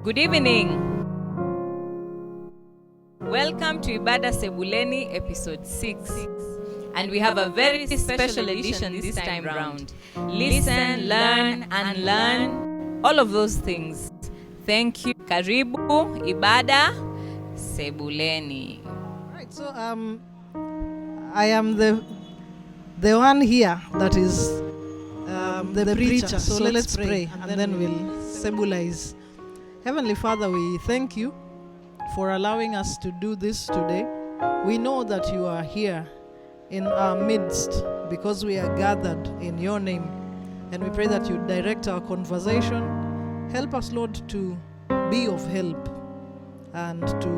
Good evening. Welcome to Ibada Sebuleni episode 6. And we have a very special edition this time round. Listen, learn, and learn all of those things. Thank you. Karibu Ibada Sebuleni. Right, so I am the one here that is the preacher. So let's pray and then we'll sebulize. Heavenly Father, we thank you for allowing us to do this today. We know that you are here in our midst because we are gathered in your name. And we pray that you direct our conversation. Help us, Lord, to be of help and to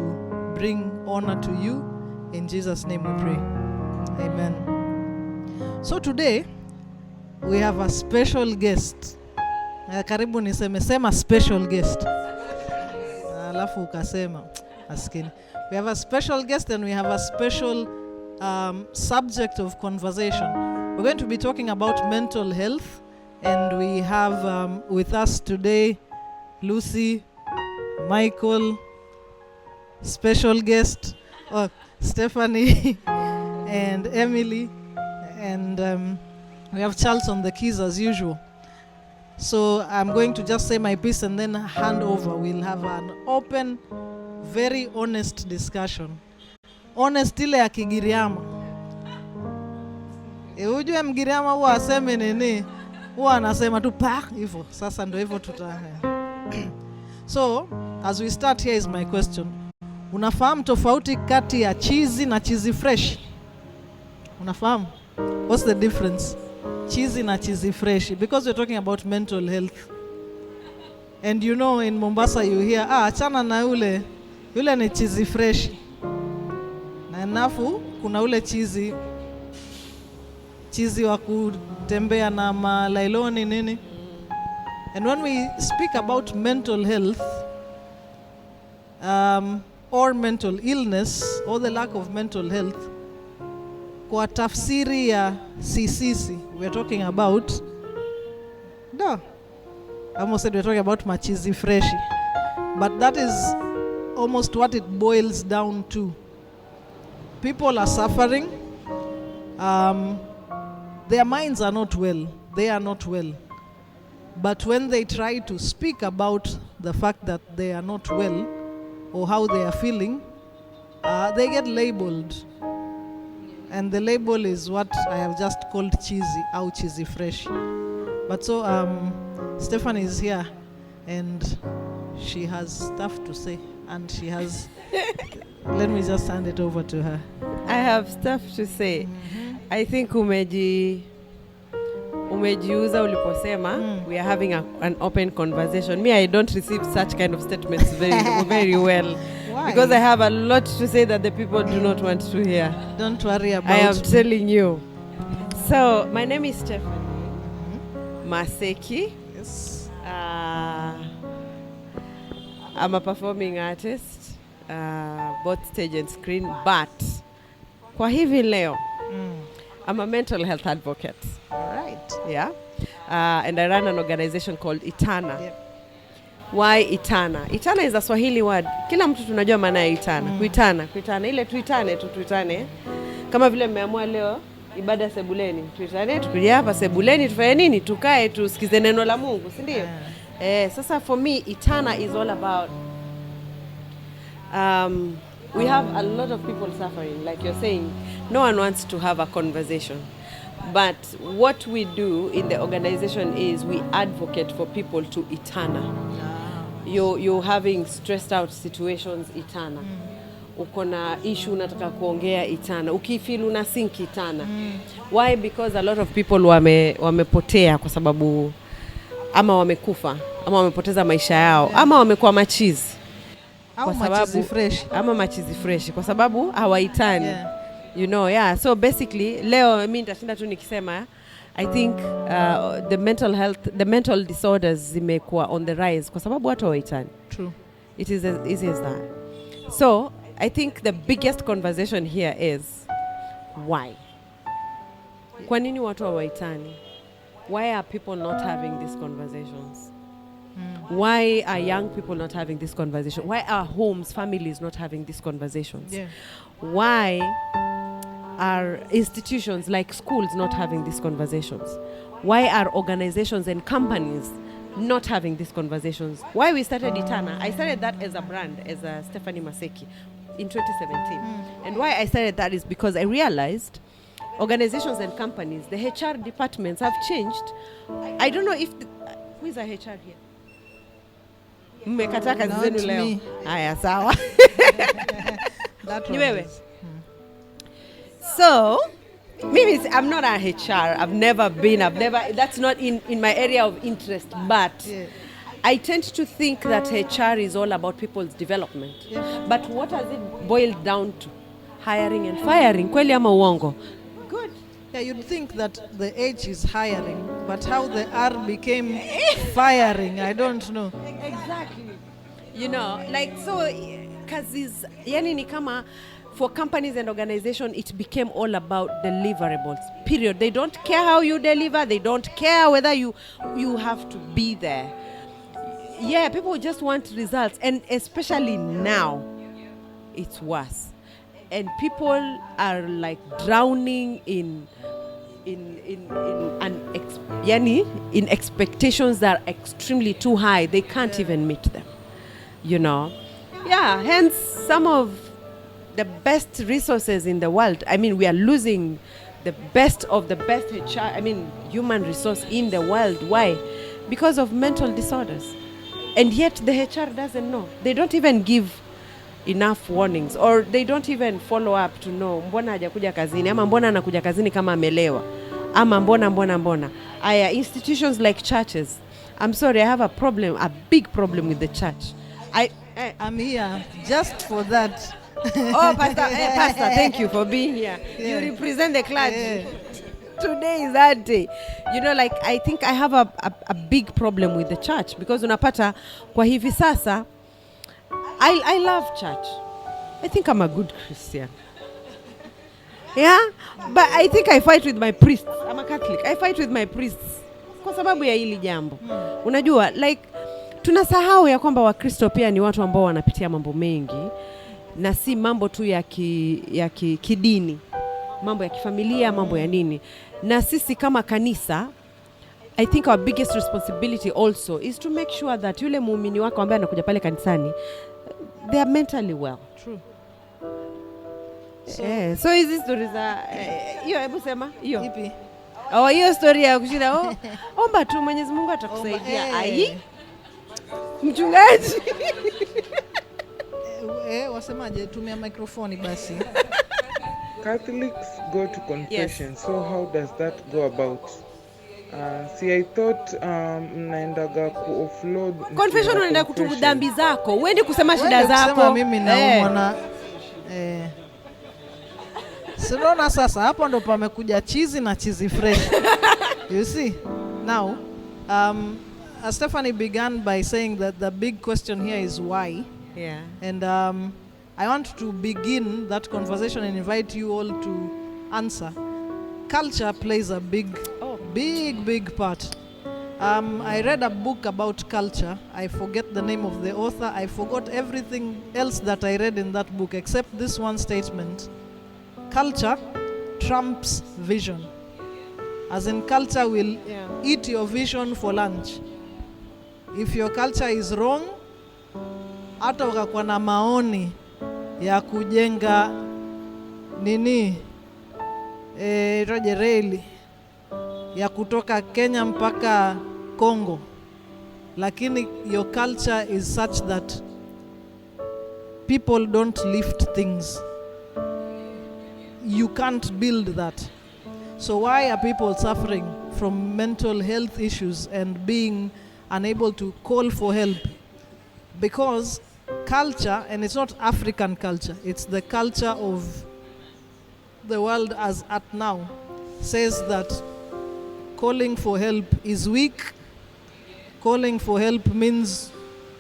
bring honor to you. In Jesus' name we pray. Amen. So today we have a special guest. Karibu niseme sema special guest. Alafu ukasema maskini. We have a special guest and we have a special subject of conversation. We're going to be talking about mental health, and we have with us today Lucy, Michael, special guest, oh, Stephanie, and Emily, and we have Charles on the keys as usual. So I'm going to just say my piece and then hand over. We'll have an open, very honest discussion. Honest ile ya Kigiriama. E, ujue Mgiriama huwa aseme nini, huwa anasema tu pa hivyo. Sasa ndio hivyo tuta. So as we start, here is my question. Unafahamu tofauti kati ya chizi na chizi fresh? Unafahamu? What's the difference? Chizi na chizi fresh, because we're talking about mental health. And you know, in Mombasa you hear, "Ah, achana na yule, yule ni chizi fresh." Na nafu kuna ule chizi chizi wa kutembea na malailoni nini. And when we speak about mental health or mental illness or the lack of mental health, kwa tafsiri ya CCC, we are talking about, no, I almost said we're talking about machizi freshi, but that is almost what it boils down to. People are suffering. Their minds are not well. They are not well. But when they try to speak about the fact that they are not well or how they are feeling, they get labeled. And the label is what I have just called chizi, au chizi fresh. But so Stephanie is here and she has stuff to say. And she has, let me just hand it over to her. I have stuff to say. I think umejiuza uliposema we are having an open conversation. Me, I don't receive such kind of statements very very well. Why? Because I have a lot to say that the people do not want to hear. Don't worry about I am me. Telling you. So, my name is Stephanie Maseki. Yes. I'm a performing artist, both stage and screen, but kwa hivi leo, I'm a mental health advocate. All right. Yeah. And I run an organization called Itana. Why Itana? Itana is a Swahili word. Kila mtu tunajua maana ya itana. Kuitana, kuitana. Ile tuitane tu tuitane. Kama vile mmeamua leo ibada sebuleni. Tuitane, tukuje hapa sebuleni tufanye nini? Tukae tusikize neno la Mungu, si ndio? Eh, sasa for me Itana is all about we have a lot of people suffering, like you're saying. No one wants to have a conversation. But what we do in the organization is we advocate for people to itana. You're having stressed out situations, itana. Uko na issue unataka kuongea, itana. Ukifeel una sink, itana. Why? Because a lot of people wamepotea kwa sababu ama wamekufa ama wamepoteza maisha yao ama wamekuwa machizi Au kwa machizi sababu fresh. Ama machizi fresh kwa sababu hawaitani. Yeah, so basically leo mi nitashinda tu nikisema I think the mental health, the mental disorders zimekuwa on the rise kwa sababu watu hawaitani. True. It is as easy as that. So I think the biggest conversation here is why, kwa nini watu hawaitani? Why are people not having these conversations? Why are young people not having this conversation? Why are homes, families not having these conversations? Yeah. Why are institutions like schools not having these conversations? Why are organizations and companies not having these conversations? Why we started Itana? I started that as a brand, as a Stephanie Maseki in 2017. And why I started that is because I realized organizations and companies, the HR departments have changed. I don't know if who is a HR here? Mmekataa kazi Not zenu leo. me. Haya, sawa. That Ni one wewe? is- So, mimi I'm not a HR. I've never been. I've never. That's not in my area of interest. But Yeah. I tend to think that HR is all about people's development. Yeah. But what has it boiled down to? Hiring and firing. Kweli ama uongo? Good. Yeah, you'd think that the H is hiring, but how the R became firing, I don't know. Exactly. Like so kazi yani ni kama for companies and organization it became all about deliverables. Period. They don't care how you deliver, they don't care whether you have to be there. Yeah, people just want results, and especially now it's worse. And people are like drowning in yani in expectations that are extremely too high. They can't even meet them. Yeah, hence some of the best resources in the world. I mean, we are losing the best of the best HR, I mean, human resource in the world. Why? Because of mental disorders. And yet the HR doesn't know. They don't even give enough warnings, or they don't even follow up to know mbona hajakuja kazini, ama mbona anakuja kazini kama amelewa, ama mbona mbona mbona. Aya, institutions like churches. I'm sorry, I have a problem, a big problem with the church. I'm here just for that. Oh, Pastor, Pastor, thank you for being here. Yeah. You represent the clergy. Yeah. Today is that day. Like I think I have a big problem with the church because unapata kwa hivi sasa I love church. I think I'm a good Christian. Yeah, but I think I fight with my priests. I'm a Catholic. I fight with my priests kwa sababu ya hili jambo. Unajua, like tunasahau ya kwamba Wakristo pia ni watu ambao wanapitia mambo mengi na si mambo tu ya kidini, mambo ya kifamilia, mambo ya nini. Na sisi kama kanisa, I think our biggest responsibility also is to make sure that yule muumini wako ambaye anakuja pale kanisani, they are mentally well. True. So, so hizi story za hiyo, hebu sema hiyo. Ipi? Oh, hiyo story ya kushinda, oh, omba tu Mwenyezi Mungu atakusaidia. Omba, eh. Ai, mchungaji. Wasemaje? Tumia microphone basi. Catholics go to confession, so how does that go about? See, I thought mnaendaga ku offload Confession unaenda kutubu dhambi zako, uendi kusema shida Uende kusema zako. mimi naumwa na Si unaona sasa hapo ndo pamekuja chizi na chizi fresh. You see? Now, Stephanie began by saying that the big question here is why. And I want to begin that conversation and invite you all to answer. Culture plays a big, Oh. big, big part. I read a book about culture. I forget the name of the author. I forgot everything else that I read in that book except this one statement. Culture trumps vision. As in, culture will eat your vision for lunch. If your culture is wrong, hata ukakuwa na maoni ya kujenga nini itwaje reli ya kutoka Kenya mpaka Congo, lakini your culture is such that people don't lift things, you can't build that. So why are people suffering from mental health issues and being unable to call for help? Because culture, and it's not African culture, it's the culture of the world as at now, says that calling for help is weak. Calling for help means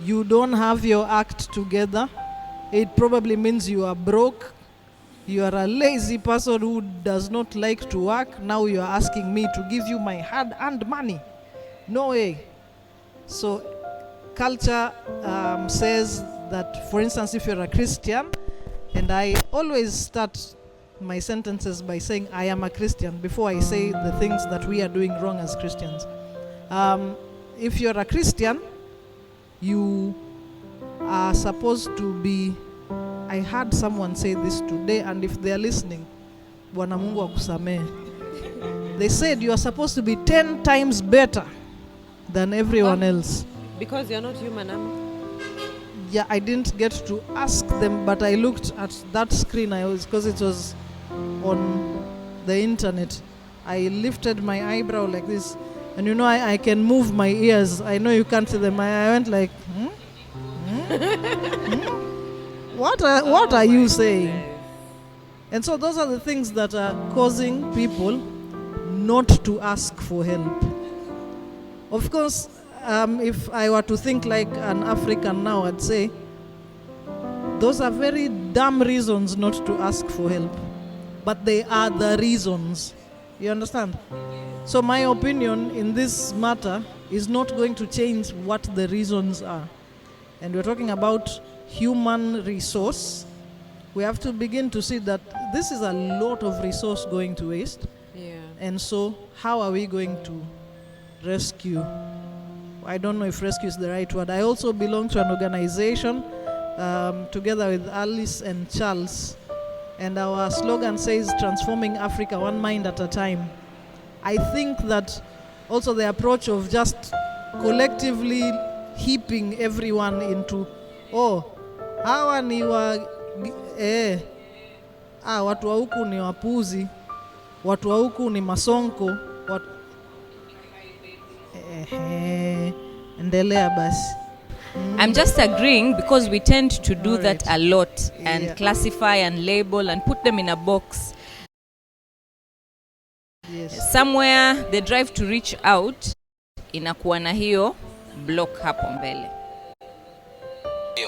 you don't have your act together. It probably means you are broke. You are a lazy person who does not like to work. Now you are asking me to give you my hard-earned money. No way. So Culture says that, for instance, if you're a Christian, and I always start my sentences by saying I am a Christian before I say the things that we are doing wrong as Christians. If you're a Christian, you are supposed to be, I heard someone say this today, and if they are listening, Bwana Mungu akusamehe. They said you are supposed to be 10 times better than everyone else. Because you're not human, ama? Yeah, I didn't get to ask them, but I looked at that screen. I was, because it was on the internet. I lifted my eyebrow like this, and you know I can move my ears. I know you can't see them. I went like, hmm? Hmm? Hmm? What are you saying? And so those are the things that are causing people not to ask for help. Of course, if I were to think like an African now, I'd say those are very dumb reasons not to ask for help. But they are the reasons. You understand? So my opinion in this matter is not going to change what the reasons are. And we're talking about human resource. We have to begin to see that this is a lot of resource going to waste. Yeah. And so how are we going to rescue? I don't know if rescue is the right word. I also belong to an organization together with Alice and Charles. And our slogan says, transforming Africa one mind at a time. I think that also the approach of just collectively heaping everyone into, oh, hawa ni wa, watu wa huku ni wapuzi, watu wa huku ni masonko, endelea basi. I'm just agreeing because we tend to do All that right. a lot and Yeah. classify and label and put them in a box. Yes. Somewhere the drive to reach out inakuwa na hiyo block hapo mbele.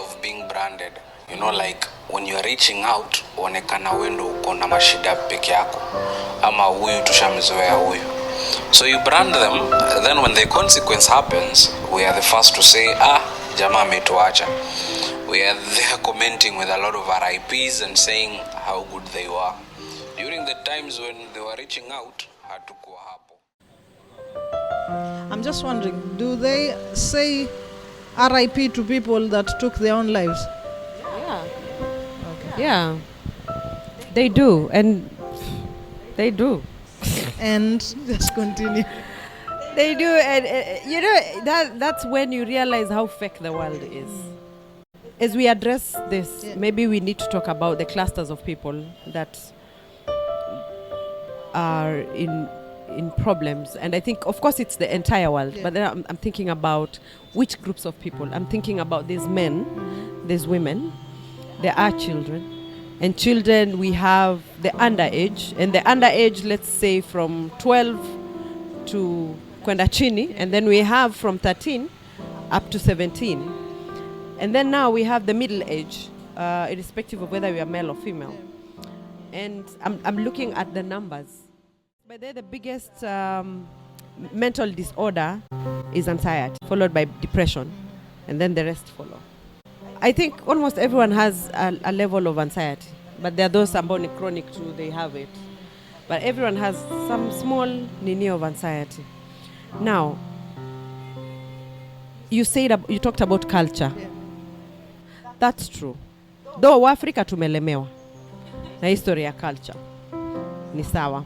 Of being branded, like when you are reaching out, uonekana wewe ndo uko na mashida peke yako, ama huyu tushamzoea huyu. So you brand them, then when the consequence happens, we are the first to say, jamaa ametuacha. We are there commenting with a lot of RIPs and saying how good they were. During the times when they were reaching out, hatukuwa hapo. I'm just wondering, do they say RIP to people that took their own lives? Yeah. Okay. Yeah. They do, and they do. And just continue. They do, and you know, that's when you realize how fake the world is. As we address this, Yeah. maybe we need to talk about the clusters of people that are in problems. And I think, of course, it's the entire world, Yeah. but then I'm thinking about which groups of people. I'm thinking about these men, these women, there are children. And children, we have the underage. And the underage, let's say from 12 to kwenda chini. And then we have from 13 up to 17. And then now we have the middle age, irrespective of whether we are male or female. And I'm looking at the numbers. But they're the biggest mental disorder is anxiety, followed by depression, and then the rest follow. I think almost everyone has a level of anxiety, but there are those ambao ni chronic too, they have it. But everyone has some small nini of anxiety. Now, you said you talked about culture. Yeah. That's true. Though Waafrika tumelemewa na history ya culture. Ni sawa.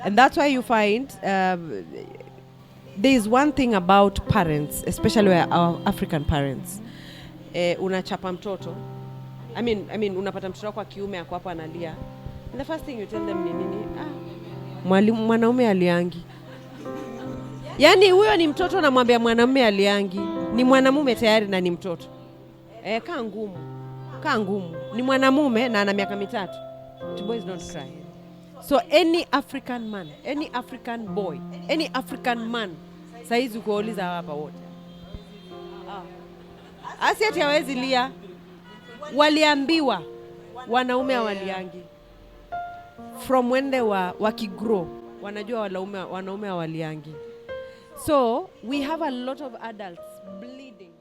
And that's why you find there is one thing about parents, especially our African parents. Unachapa mtoto. I mean, unapata mtoto wako wa kiume ako hapo analia. And the first thing you tell them ni nini? Mwalimu, mwanaume aliangi. Yaani huyo ni mtoto namwambia mwanamume aliangi. Ni mwanamume tayari na ni mtoto. Kaa ngumu. Kaa ngumu. Ni mwanamume na ana miaka 3. The boys don't cry. So any African man, any African boy, any African man, saizi ukiwauliza hapa wote. Asi ati hawezi lia. Waliambiwa wanaume hawaliangi. From when they were wakigrow, wanajua wanaume hawaliangi. So we have a lot of adults bleeding.